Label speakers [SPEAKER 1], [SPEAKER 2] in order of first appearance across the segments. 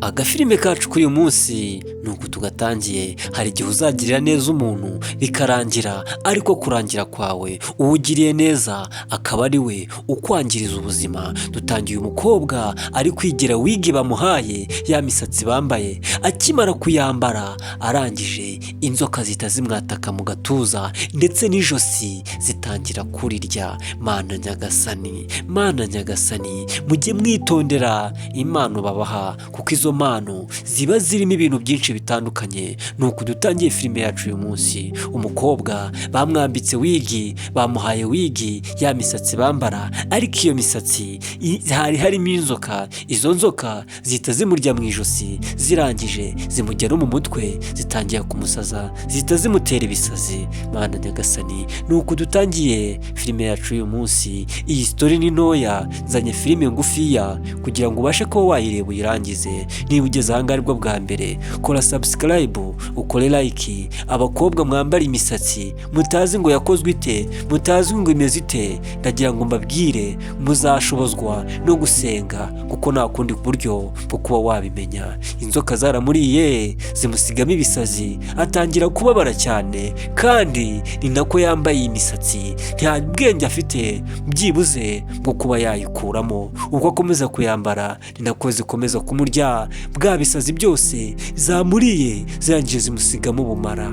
[SPEAKER 1] Agafilime kacu k'uyu munsi ni uku tugatangiye. Hari igihe uzagirira neza umuntu bikarangira, ariko kurangira kwawe uwo ugiriye neza akaba ari we ukwangiriza ubuzima. Dutangiye umukobwa ari kwigira wig bamuhaye, ya misatsi bambaye. Akimara kuyambara, arangije inzoka zihita zimwataka mu gatuza ndetse n'ijosi zitangira kurirya. Mana nyagasani, Mana nyagasani, mujye mwitondera impano babaha, kuko izo mpano ziba zirimo ibintu byinshi bitandukanye. Ni uku dutangiye filime yacu uyu munsi. Umukobwa bamwambitse wig, bamuhaye wig, ya misatsi bambara, ariko iyo misatsi hari harimo inzoka. Izo nzoka zihita zimurya mu ijosi, zirangije zimujya no mu mutwe, zitangira kumusaza, zihita zimutera ibisazi. Mana nyagasani, ni uku dutangiye filime yacu uyu munsi. Iyi story ni ntoya, nzanye filime ngufiya kugira ngo ubashe kuba wayireba uyirangize. Niba ugeze aha ngaha aribwo bwa mbere, kora subscribe, ukore like. Abakobwa mwambara imisatsi mutazi ngo yakozwe ite, mutazi ngo imeze ite, ndagira ngo mbabwire, muzashobozwa no gusenga, kuko nta kundi buryo bwo kuba wabimenya. Inzoka zaramuriye, zimusigamo ibisazi, atangira kubabara cyane, kandi ni nako yambaye iyi misatsi, nta bwenge afite byibuze bwo kuba yayikuramo. Uko akomeza kuyambara ni nako zikomeza kumurya, bwa bisazi byose zamuriye, zirangije zimusigamo ubumara.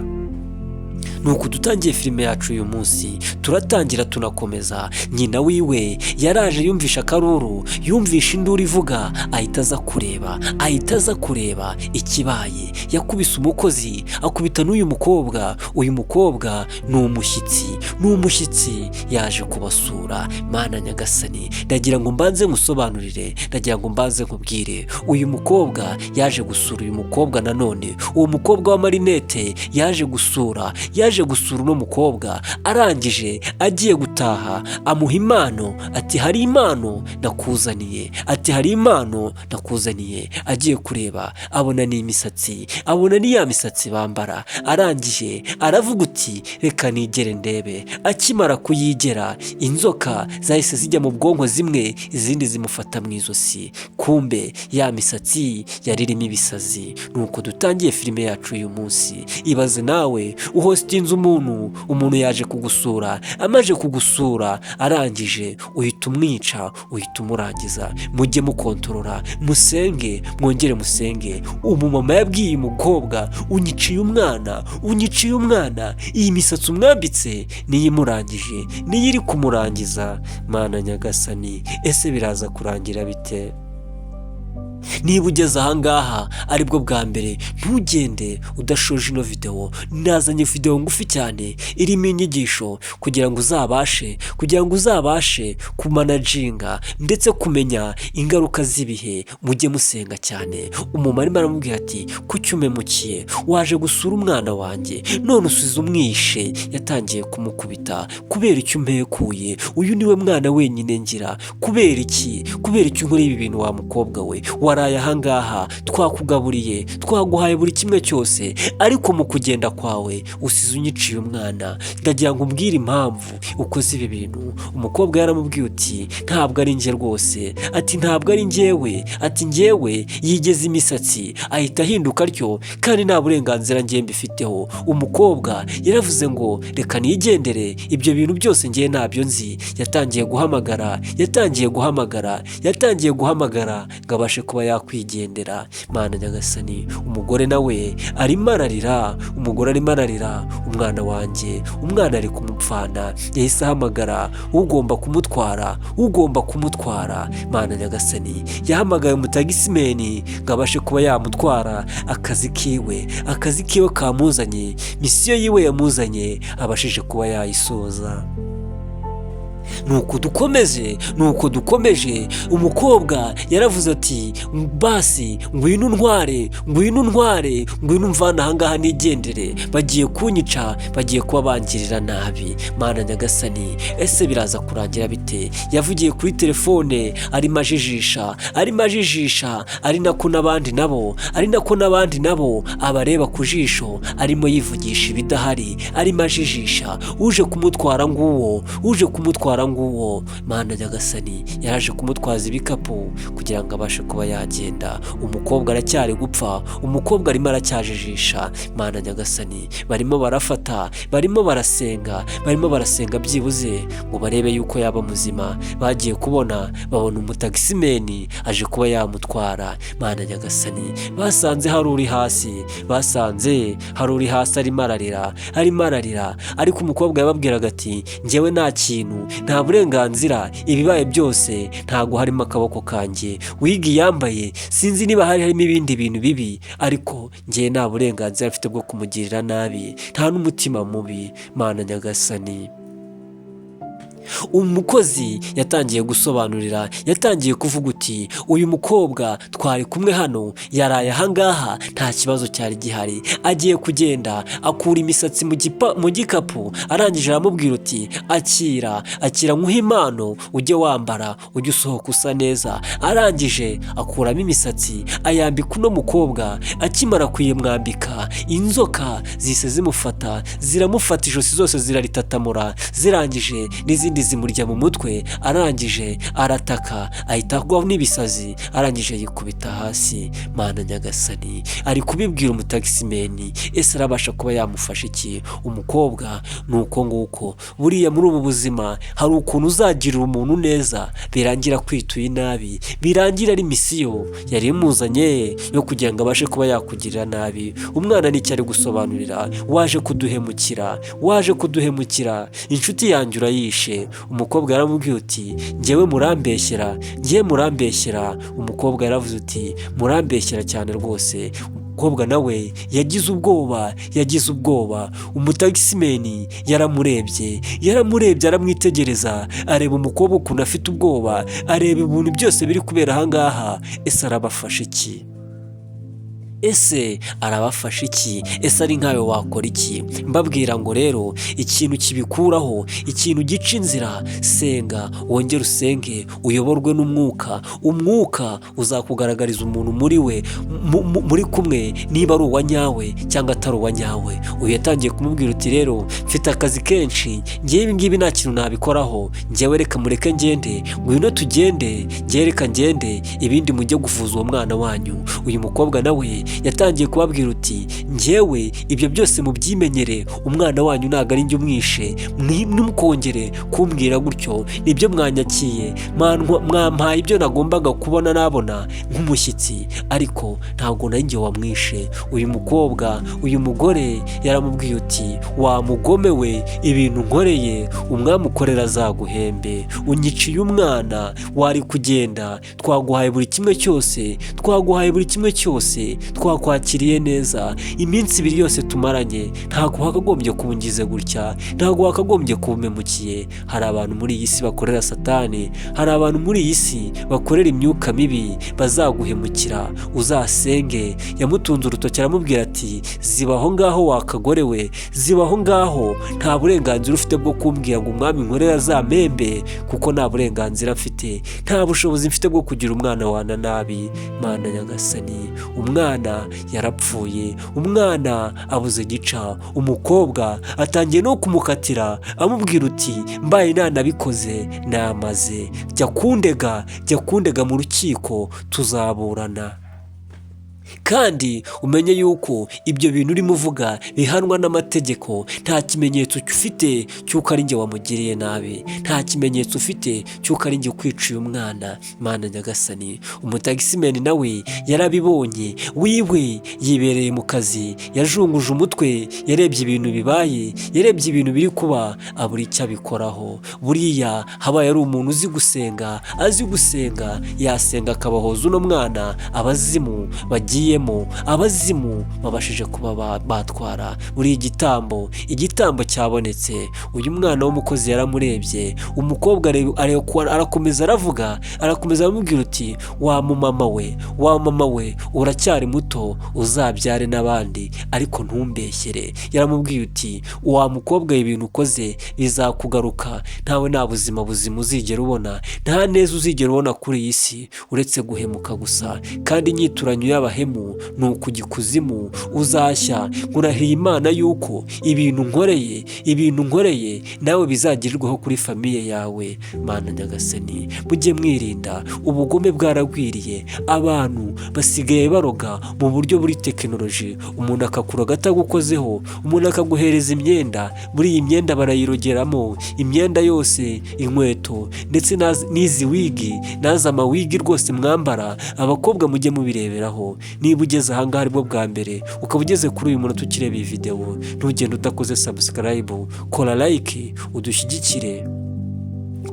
[SPEAKER 1] Nuko dutangiye filime yacu uyu munsi, turatangira tunakomeza. Nyina wiwe yaraje, yumvisha akaruru, yumvisha induru ivuga, ahita aza kureba, ahita aza kureba ikibaye. Yakubise umukozi, akubita n'uyu mukobwa. Uyu mukobwa ni umushyitsi, ni umushyitsi yaje kubasura. Mana nyagasani, ndagira ngo mbanze nkusobanurire, ndagira ngo mbanze nkubwire. Uyu mukobwa yaje gusura uyu mukobwa nanone, uwo mukobwa w'amarinete yaje gusura, yaje gusura uno mukobwa. Arangije agiye gutaha amuha impano, ati: "Hari impano nakuzaniye," ati: "Hari impano nakuzaniye." Agiye kureba abona ni imisatsi, abona ni ya misatsi bambara. Arangije aravuga uti: "Reka nigere ndebe." Akimara kuyigera, inzoka zahise zijya mu bwonko zimwe, izindi zimufata mu ijosi. Kumbe ya misatsi yari irimo ibisazi. Nuko dutangiye filime yacu uyu munsi. Ibaze nawe uhostinze umuntu, umuntu yaje kugusura, amaze kugusura arangije uhita umwica, uhita umurangiza. Mujye mukontorora, musenge, mwongere musenge. Umumama yabwiye umukobwa: "Unyiciye umwana, unyiciye umwana." Iyi misatsi umwambitse niyo imurangije, niyo iri kumurangiza. Mana nyagasani, ese biraza kurangira bite? Niba ugeze ahangaha aribwo bwa mbere, ntugende udashoje ino videwo. Nazanye videwo ngufi cyane irimo inyigisho kugira ngo uzabashe kumanaginga ndetse kumenya ingaruka z'ibihe. Mujye musenga cyane. Umumama arimo aramubwira ati: "Kuki umemukiye? Waje gusura umwana wanjye none usize umwishe." Yatangiye kumukubita: "Kubera icyo umpekuye? Uyu niwe mwana wenyine ngira. Kubera iki? Kubera icyo unkoreye ibi bintu? Wa mukobwa we, waraye ahangaha, twakugaburiye, twaguhaye buri kimwe cyose, ariko mu kugenda kwawe usize unyiciye umwana. Ndagira ngo umbwire impamvu ukoze ibi bintu." Umukobwa yaramubwiye uti: "Ntabwo ari njye rwose," ati: "Ntabwo ari njyewe," ati: "Njyewe yigeze imisatsi ahita ahinduka atyo, kandi nta burenganzira njye mbifiteho." Umukobwa yaravuze ngo: "Reka nigendere, ibyo bintu byose ngewe ntabyo nzi." Yatangiye guhamagara, yatangiye guhamagara, yatangiye guhamagara ngo abashe kuba yakwigendera. Mana nyagasani, umugore nawe arimo ararira, umugore arimo ararira: "Umwana wanjye, umwana ari kumupfana." Yahise ahamagara ugomba kumutwara, ugomba kumutwara. Mana nyagasani, yahamagaye umutaximan ngo abashe kuba yamutwara. Akazi kiwe, akazi kiwe kamuzanye, mission yiwe yamuzanye abashije kuba yayisoza. Nuko dukomeje, nuko dukomeje. Umukobwa yaravuze ati: "Basi ngwino untware, ngwino untware, ngwino umvane ahangaha nigendere, bagiye kunyica, bagiye kuba bangirira nabi." Mana nyagasani, ese biraza kurangira bite? Yavugiye kuri telefone arimo ajijisha, arimo ajijisha, ari nako n'abandi nabo, ari nako n'abandi nabo abareba ku jisho, arimo yivugisha ibidahari, arimo ajijisha. Uje kumutwara nguwo, uje kumutwara nguwo. nguwo. Mana nyagasani, yaraje kumutwaza ibikapu kugira ngo abashe kuba yagenda. Umukobwa aracyari gupfa, umukobwa arimo aracyajijisha. Mana nyagasani, barimo barafata, barimo barasenga, barimo barasenga byibuze ngo barebe yuko yaba muzima. Bagiye kubona babona umutagisimeni aje kuba yamutwara. Mana nyagasani, basanze hari uri hasi, basanze hari uri hasi arimo ararira, arimo ararira. Ariko umukobwa yababwiraga ati: "Njyewe nta kintu, nta burenganzira, ibibaye byose ntabwo harimo akaboko kanjye. Wig yambaye, sinzi niba hari harimo ibindi bintu bibi, ariko njyewe nta burenganzira mfite bwo kumugirira nabi, nta n'umutima mubi." Mana nyagasani, umukozi yatangiye gusobanurira, yatangiye kuvuga uti: "Uyu mukobwa twari kumwe hano, yaraye ahangaha, nta kibazo cyari gihari. Agiye kugenda akura imisatsi mu gikapu, arangije aramubwira uti: 'Akira, akira, nkuhe impano, ujye wambara, ujye usohoka usa neza.' Arangije akuramo imisatsi ayambika uno mukobwa. Akimara kuyimwambika, inzoka zise zimufata, ziramufata ijosi zose ziraritatamura, zirangije n'izindi zimurya mu mutwe. Arangije arataka, ahita agwa n'ibisazi, arangije yikubita hasi." Mana nyagasani, ari kubibwira umutagisimeni, ese arabasha kuba yamufasha iki? Umukobwa ni uko nguko. Buriya muri ubu buzima hari ukuntu uzagirira umuntu neza birangira kwituye inabi, birangira ari mission yari imuzanye yo kugira ngo abashe kuba yakugirira nabi. Umwana nicyo ari gusobanurira: "Waje kuduhemukira, waje kuduhemukira, inshuti yanjye urayishe." Umukobwa yaramubwiye uti: "Njyewe murambeshyera, njyewe murambeshyera." Umukobwa yaravuze uti: "Murambeshyera cyane rwose." Umukobwa nawe yagize ubwoba, yagize ubwoba. Umutagisimeni yaramurebye, yaramurebye, aramwitegereza, areba umukobwa ukuntu afite ubwoba, areba ibintu byose biri kubera ahangaha. Ese arabafasha iki? Ese arabafasha iki? Ese ari nkawe wakora iki? Mbabwira ngo rero ikintu kibikuraho, ikintu gica inzira, senga, wongere usenge, uyoborwe n'umwuka. Umwuka uzakugaragariza umuntu muri we muri kumwe, niba ari uwa nyawe cyangwa atari uwa nyawe. Uyu yatangiye kumubwira uti: "Rero mfite akazi kenshi, ngewe ibi ngibi nta kintu nabikoraho, ngewe reka mureke ngende, ngwino tugende, ngewe reka ngende, ibindi mujye guvuza uwo mwana wanyu." Uyu mukobwa nawe yatangiye kubabwira uti: "Ngewe ibyo byose mubyimenyere, umwana wanyu ntabwo ari njye umwishe, ntimukongere kumbwira gutyo. Nibyo mwanyakiye, mwampaye ibyo nagombaga kubona nabona nk'umushyitsi, ariko ntabwo nari njye wamwishe." Uyu mukobwa, uyu mugore yaramubwiye uti: "Wa mugome we, ibintu nkoreye umwami ukorera azaguhembe. Unyiciye umwana, wari kugenda, twaguhaye buri kimwe cyose, twaguhaye buri kimwe cyose, twakwakiriye neza iminsi 2 yose tumaranye, ntabwo wakagombye kungize gutya, ntabwo wakagombye kumpemukiye." Hari abantu muri iyi si bakorera Satani, hari abantu muri iyi si bakorera imyuka mibi, bazaguhemukira, uzasenge. Yamutunze urutoki aramubwira ati: "Ziba aho ngaho wakagore we, ziba aho ngaho, nta burenganzira ufite bwo kumbwira ngo umwami nkorera azampembe, kuko nta burenganzira mfite, nta bushobozi mfite bwo kugira umwana wana nabi." Mana nyagasani, umwana yarapfuye, umwana abuze gica. Umukobwa atangiye no kumukatira, amubwira uti: "Mbaye nanabikoze namaze, jya kundega, jya kundega mu rukiko, tuzaburana. Kandi umenye yuko ibyo bintu urimo uvuga bihanwa n'amategeko. Nta kimenyetso ufite cy'uko ari njye wamugiriye nabi, nta kimenyetso ufite cy'uko ari njye ukwiciye umwana." Mana nyagasani, umutagisimeni nawe yarabibonye, wiwe yibereye mu kazi, yajunguje umutwe, yarebye ibintu bibaye, yarebye ibintu biri kuba, abura icyo abikoraho. Buriya habaye ari umuntu uzi gusenga, azi gusenga, yasenga akabahoza uno mwana abazimu bagiyemo, abazimu babashije kuba batwara. Buriya igitambo, igitambo cyabonetse. Uyu mwana w'umukozi yaramurebye, umukobwa arakomeza aravuga, arakomeza aramubwira uti: "Wa mumama we, wa mama we, uracyari muto, uzabyare n'abandi, ariko ntumbeshyere." Yaramubwiye uti: "Wa mukobwa, ibintu ukoze bizakugaruka, ntawe, nta buzima buzima uzigera ubona, nta neza uzigera ubona kuri iyi si uretse guhemuka gusa. Kandi inyituranyo y'abahemu ni ukujya ikuzimu, uzashya. Nkurahiye Imana yuko Kuko ibintu nkoreye nawe bizagirirwaho kuri famille yawe. Mana nyagasani, mujye mwirinda, ubugome bwaragwiriye. Abantu basigaye baroga mu buryo buri tekinoloji. Umuntu akakuroga atagukozeho, umuntu akaguhereza imyenda. Muri iyi myenda barayirogeramo, imyenda yose, inkweto, ndetse n'izi wig, n'aza ama wig rwose mwambara. Abakobwa, mujye mubireberaho. Niba ugeze ahangaha aribwo bwa mbere, ukaba ugeze kuri uyu munota ukireba iyi videwo, ntugende udakoze subscribe. Kora like, udushyigikire,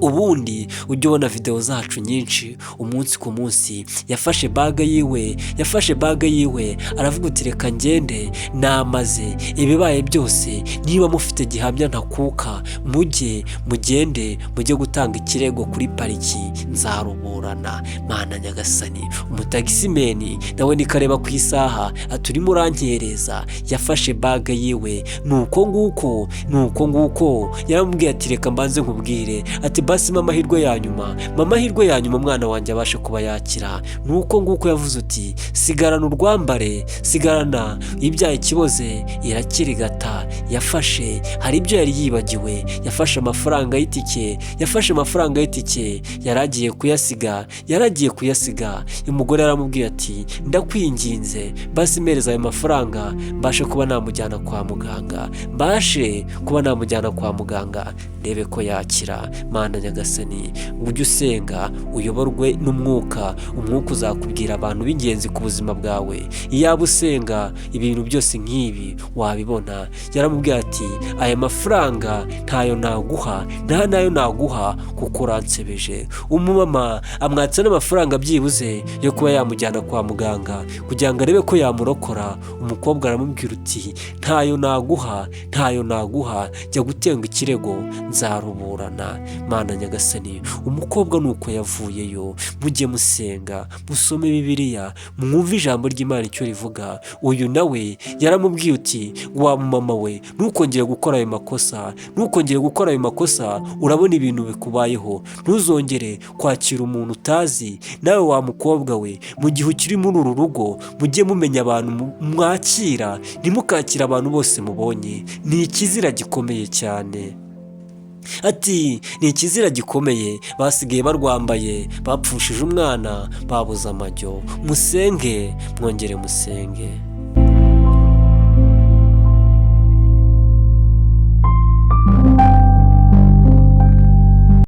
[SPEAKER 1] ubundi ujye ubona videwo zacu nyinshi umunsi ku munsi. Yafashe bag yiwe, yafashe bag yiwe, aravuga uti: "Reka ngende, namaze ibibaye byose. Niba mufite gihamya ntakuka, mujye mugende, mujye gutanga ikirego kuri pariki, nzaruburana." Mana nyagasani, umutaximan nawe nikareba ku isaha, ati: "Urimo urankereza." Yafashe bag yiwe, ni uko nguko, ni uko nguko. Yaramubwiye ati: "Reka mbanze nkubwire." Ati: "Basi mpa amahirwe ya nyuma, mpa amahirwe ya nyuma, umwana wanjye abashe kuba yakira." Ni uko nguko yavuze uti: "Sigarana urwambare, sigarana ibyaye ikiboze irakirigata." Yafashe, hari ibyo yari yibagiwe. Yafashe amafaranga y'itike, yafashe amafaranga y'itike, yari agiye kuyasiga, yari agiye kuyasiga. Umugore yaramubwiye ati: "Ndakwinginze, basi mpereza ayo mafaranga, mbashe kuba namujyana kwa muganga, mbashe kuba namujyana kwa muganga, ndebe ko yakira." Mana nyagasani, ujye usenga uyoborwe n'umwuka. Umwuka uzakubwira abantu b'ingenzi ku buzima bwawe. Iyaba usenga, ibintu byose nk'ibi wabibona. Yaramubwiye ati: "Aya mafaranga ntayo naguha, nta nayo naguha kuko uransebeje." Umumama amwatsa n'amafaranga byibuze yo kuba yamujyana kwa muganga kugira ngo arebe ko yamurokora. Umukobwa aramubwira uti: "Ntayo naguha, ntayo naguha, jya gutenga ikirego, nzaruburana." Mana nyagasani, umukobwa ni uko yavuyeyo. Mujye musenga, musome Bibiliya, mwumve ijambo ry'Imana icyo rivuga. Uyu nawe yaramubwiye uti: "Wa mama we, ntukongere gukora ayo makosa, ntukongere gukora ayo makosa. Urabona ibintu bikubayeho, ntuzongere kwakira umuntu utazi." Nawe wa mukobwa we, mu gihe ukiri muri uru rugo, mujye mumenya abantu mwakira, ntimukakire abantu bose mubonye. Ni ikizira gikomeye cyane. Ati: "Ni ikizira gikomeye." Basigaye barwambaye, bapfushije umwana, babuze amajyo. Musenge, mwongere musenge.